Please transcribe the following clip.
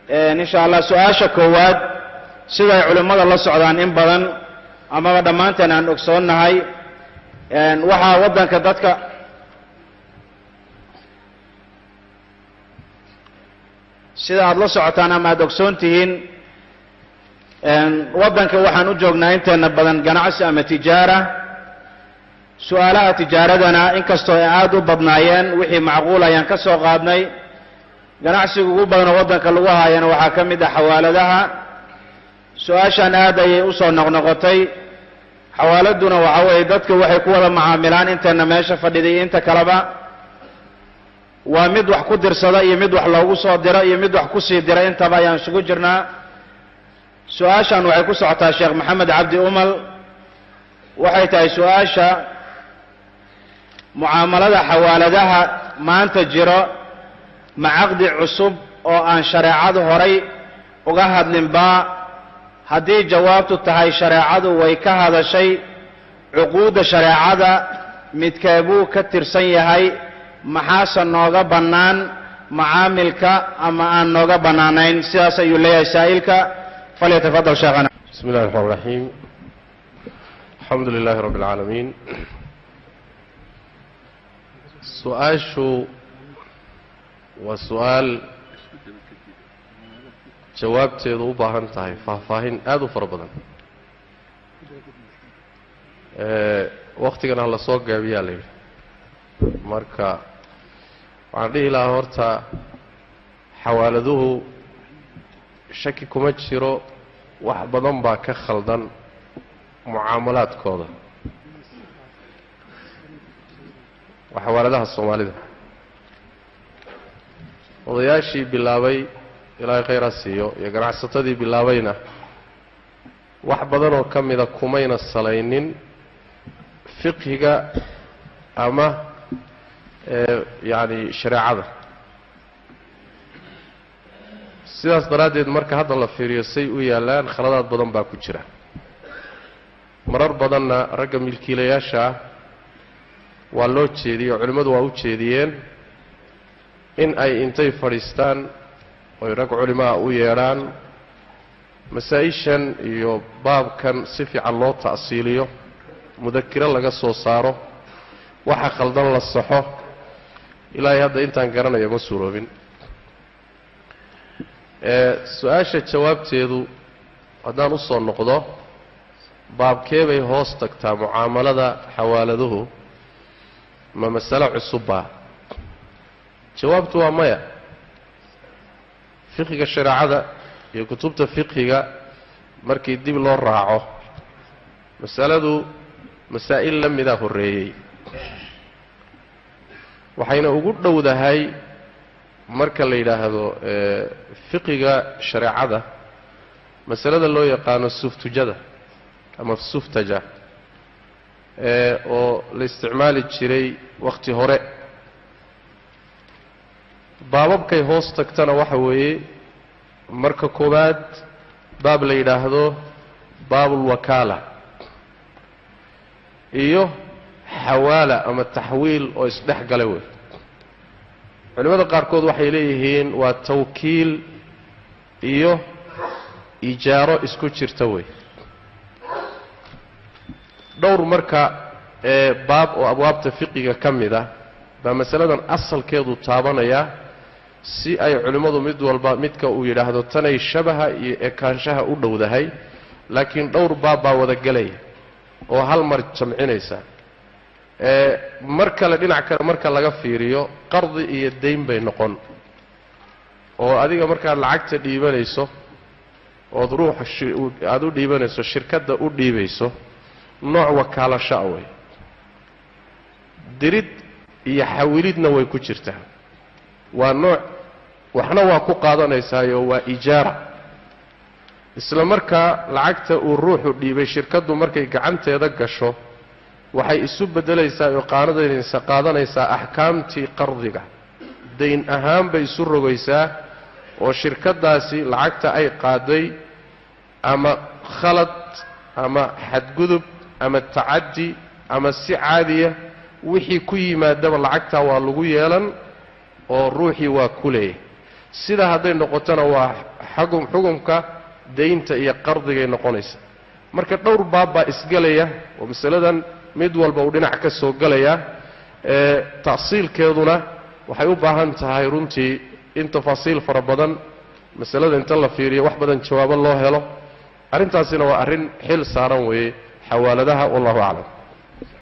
Insha Allah su-aasha koowaad, siday culimmada la socdaan in badan amaba dhammaanteen aan ogsoonnahay, waxaa waddanka dadka sida aada la socotaan ama aada ogsoon tihiin, waddanka waxaan u joognaa inteena badan ganacsi ama tijaara. Su-aalaha tijaaradana inkastoo ay aada u badnaayeen, wixii macquul ayaan ka soo qaadnay. Ganacsiga ugu badanoo waddanka lagu haayana waxaa ka mid ah xawaaladaha. Su-aashan aad ayay usoo noqnoqotay. Xawaaladuna waxa weeye dadka waxay ku wada macaamilaan inteena meesha fadhiday iyo inta kaleba, waa mid wax ku dirsada iyo mid wax loogu soo diro iyo mid wax kusii dira, intaba ayaan isugu jirnaa. Su-aashan waxay ku socotaa Sheekh Maxamed Cabdi Umal. Waxay tahay su-aasha: mucaamalada xawaaladaha maanta jiro ma caqdi cusub oo aan shareecadu horay uga hadlinbaa? Haddii jawaabtu tahay shareecadu way ka hadashay, cuquudda shareecada midkeebuu ka tirsan yahay? Maxaase nooga bannaan macaamilka ama aan nooga bannaanayn? Sidaas ayuu leeyahay saa'ilka. Falyatafadal sheekhana. Bismi illahi raxmaan raxiim, alxamdu lilahi rabbi اlcaalamiin. Su-aashu waa su-aal jawaabteedu u baahan tahay faahfaahin aada u fara badan. Wakhtigana hala soo gaabiyaa la yidhi. Marka waxaan dhihi lahaa, horta xawaaladuhu shaki kuma jiro, wax badan baa ka khaldan mucaamalaadkooda. Waa xawaaladaha Soomaalida. Odayaashii bilaabay, Ilaahay khayr ha siiyo, iyo ganacsatadii bilaabayna wax badan oo ka mida kumayna salaynin fiqhiga ama yacni shareecada. Sidaas daraaddeed marka hadda la fiiriyo say u yaallaan, khaladaad badan baa ku jira. Marar badanna ragga milkiilayaasha ah waa loo jeediyey oo culimmadu waa u jeediyeen in ay intay fadhiistaan oy rag culimaa u yeedhaan, masaa-ishan iyo baabkan si fiican loo ta'siiliyo, mudakiro laga soo saaro, waxa khaldan la saxo. Ilaahay hadda intaan garanayo ma suuroobin. Su-aasha jawaabteedu haddaan u soo noqdo, baabkee bay hoos tagtaa mucaamalada xawaaladuhu? Ma masalo cusubbaa? Jawaabtu waa maya. Fiqhiga shareecada iyo kutubta fiqhiga markii dib loo raaco, masaladu masaa'il la midaa horreeyey, waxayna ugu dhowdahay marka la yidhaahdo fiqiga shareecada masalada loo yaqaano suftujada ama suftaja, oo la isticmaali jiray wakhti hore. Baababkay hoos tagtana waxa weeye, marka koowaad, baab la yidhaahdo baabulwakaala iyo xawaala ama taxwiil oo isdhex gala wey. Culimmada qaarkood waxay leeyihiin waa tawkiil iyo ijaaro isku jirta wey. Dhowr marka ee baab oo abwaabta fiqiga ka mid ah baa masaladan asalkeedu taabanayaa, si ay culimmadu mid walba midka uu yidhaahdo tanay shabaha iyo ekaanshaha u dhowdahay, laakiin dhowr baab baa wada gelaya oo hal mar jamcinaysa. Mar kale dhinac kale marka laga fiiriyo, qardi iyo dayn bay noqon, oo adiga markaad lacagta dhiibanayso ood ruuxa aada u dhiibanayso, shirkadda u dhiibayso, nooc wakaalasho ah wey. Dirid iyo xawilidna way ku jirtaa, waa nooc waxna waa ku qaadanaysaayo, waa ijaara. Isla markaa lacagta uu ruuxu dhiibay shirkaddu markay gacanteeda gasho, waxay isu beddelaysaa oo qaadanaysaa axkaamtii qardiga, dayn ahaan bay isu rogaysaa, oo shirkaddaasi lacagta ay qaaday ama khalad ama xadgudub ama tacaddi ama si caadiya wixii ku yimaadaba lacagtaa waa lagu yeelan oo ruuxii waa ku leeyahay. Sidaa hadday noqotona waa xukumka daynta iyo qardigay noqonaysa. Marka dhowr baab baa isgelaya oo masaladan mid walba uu dhinac ka soo gelaya. Ta'siilkeeduna waxay u baahan tahay runtii in tafaasiil fara badan masalada inta la fiiriyo wax badan jawaabo loo helo. Arrintaasina waa arrin xil saaran weeye xawaaladaha, wallahu aclam.